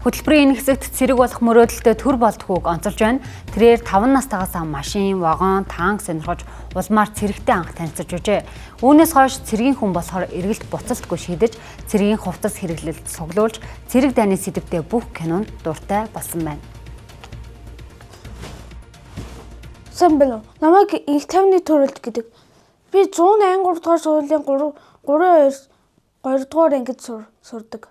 Хөтөлбөрийн энэ хэсэгт цэрэг болох мөрөөдөлтэй төр болдгүйг онцолж байна. Тэрээр 5 настайгаас машин, вагон, танк сонирхож улмаар цэрэгтэй анх танилцаж байжээ. Үүнээс хойш цэргийн хүн болохоор эргэлт буцалтгүй шийдэж, цэргийн хувцас хэрэглэлд цуглуулж, цэрэг дайны сэдэвтэй бүх кинонд дуртай болсон байна. Сайн байна уу? Намайг их тавны төрөлд гэдэг. Би 183 дугаар сургуулийн 3 2 3 дугаар ангид сурдаг.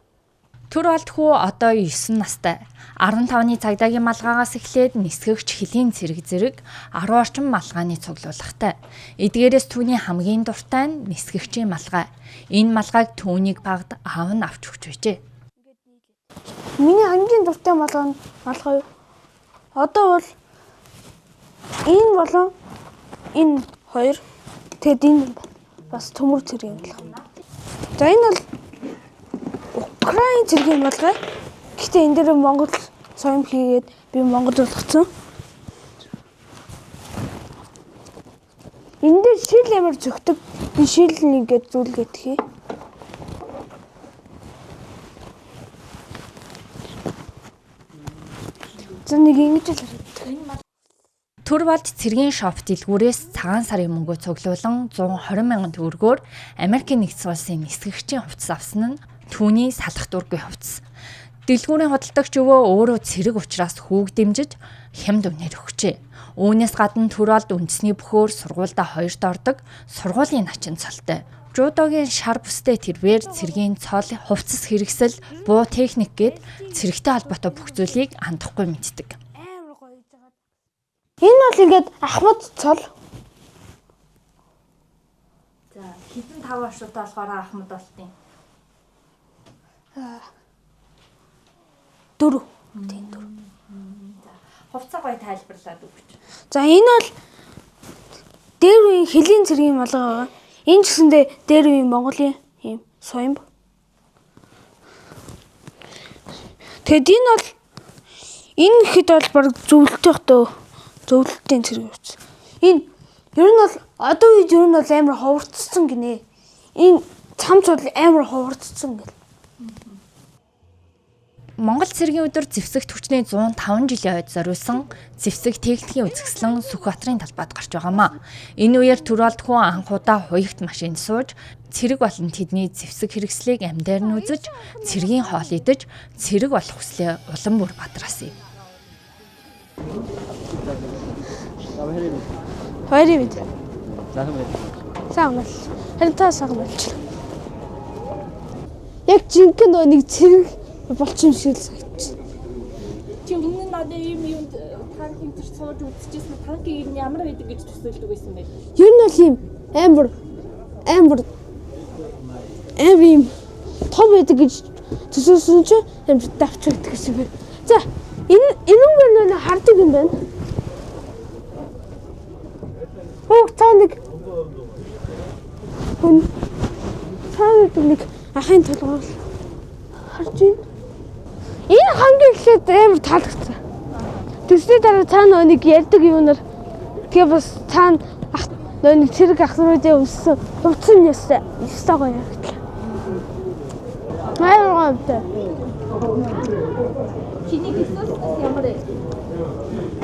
Төр болдгоо одоо 9 настай. 15-ны цагдаагийн малгаагаас эхлээд нисгэгч хөлийн цэрэг зэрэг 10 орчим малгааны цуглуулгатай. Эдгээрээс түүний хамгийн дуртай нь нисгэгчийн малгай. Энэ малгайг түүнийг багад аав нь авч өгч байжээ. Миний хамгийн дуртай малгай нь малгай. Одоо бол энэ болон энэ хоёр, тэгэд энэ бас төмөр цэргийн малгай. За энэ бол Украин цэргийн малгай. Гэхдээ энэ дээр Монгол соём хийгээд би Монгол болгоцсон. Энэ дээр шил амар зөгтөг. Би шил нэгээд зүйлгээд хий. За нэг ингэж л харагддаг. Төр болд цэргийн шоп дэлгүүрээс цагаан сарын мөнгөө цуглуулан 120 мянган төгрөгөөр Америкийн нэгдсэн улсын нисгэгчийн хувцас авсан нь түүний салах дургүй хувцас. Дэлгүүрийн худалдагч өвөө өөрөө цэрэг учраас хүүг дэмжиж хямд үнээр өгчээ. Үүнээс гадна төр болд үндэсний бөхөөр сургуульдаа хоёрт ордог сургуулийн начин цолтой. Жудогийн шар бүстэй тэрвэр цэргийн цол, хувцас хэрэгсэл, буу техник гээд цэрэгтэй холбоотой бүх зүйлийг андахгүй мэддэг. Энэ бол ингээд ахмад цол. За хэдэн тав оршуудаа болохоор ахмад болтын? 4. Тийм 4. За хувцас гоё тайлбарлаад өгч. За энэ бол дээр үеийн хөлийн цэргийн малгай байгаа. Энэ ч гэсэндээ дээр үеийн Монголын ийм соём. Тэгэд энэ бол энэ гэхэд бол баг зөвлөлттэй хтөө зөвлөлтийн цэрэг хувцас. Энэ ер нь бол одоо үед ер нь бол амар ховорцсон гинэ. Энэ цамц бол амар ховорцсон гэл. Монгол цэргийн өдөр зэвсэгт хүчний 105 жилийн ойд зориулсан зэвсэг техникийн үзэсгэлэн Сүхбаатарын талбайд гарч байгаамаа. Энэ үеэр төр болдгоо анх удаа хуягт машинд сууж цэрэг болон тэдний зэвсэг хэрэгслийг амьдаар нь үзэж, цэргийн хоол идэж, цэрэг болох хүслээ улам бүр бадраасан юм. Хоёрын мэд. Сайн бол. Харин та сайхан болчихлоо. Яг жинхэнэ нэг цэрэг болчих юм шиг л санагдчих. Чи өмнө нь одоо ийм юунд танк энэ сууж үзчихсэн, танкийг нь ямар байдаг гэж төсөөлдөг байсан бэ? Ер нь бол ийм амар амар амар ийм том байдаг гэж төсөөлсөн чи амар давч байдаг гэсэн юм байна. За энэ энүүгээр нөө хардаг юм байна. Хөөх цаа нэг хүн цаа нэг ахын толгоор харж байна. Энэ хамгийн эхлээд амар таалагдсан. Тэгсний дараа цаана нэг ярьдаг юунаар тэгээ бас цаана ах нэг цэрэг ах наруудын өмссөн хувцас нь ястай ёстой гоё харагдлаа. Амар гоё юмтай. Чиний төсөөлөл ямар вэ?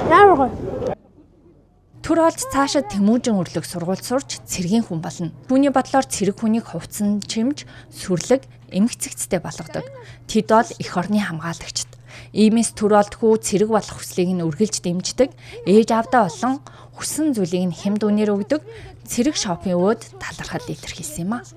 Амар гоё. Төр олд цаашаа Тэмүүжин өрлөг сургуульд сурч цэргийн хүн болно. Түүний бодлоор цэрэг хүнийг хувцсан чимж, сүрлэг, эмх цэгцтэй болгодог. Тэд бол эх орны хамгаалагчид. Иймээс төр олдгүй цэрэг болох хүслийг нь үргэлж дэмждэг, ээж аавдаа болон хүссэн зүйлийг нь хямд үнээр өгдөг цэрэг шопын өөд талархал илэрхийлсэн юм а.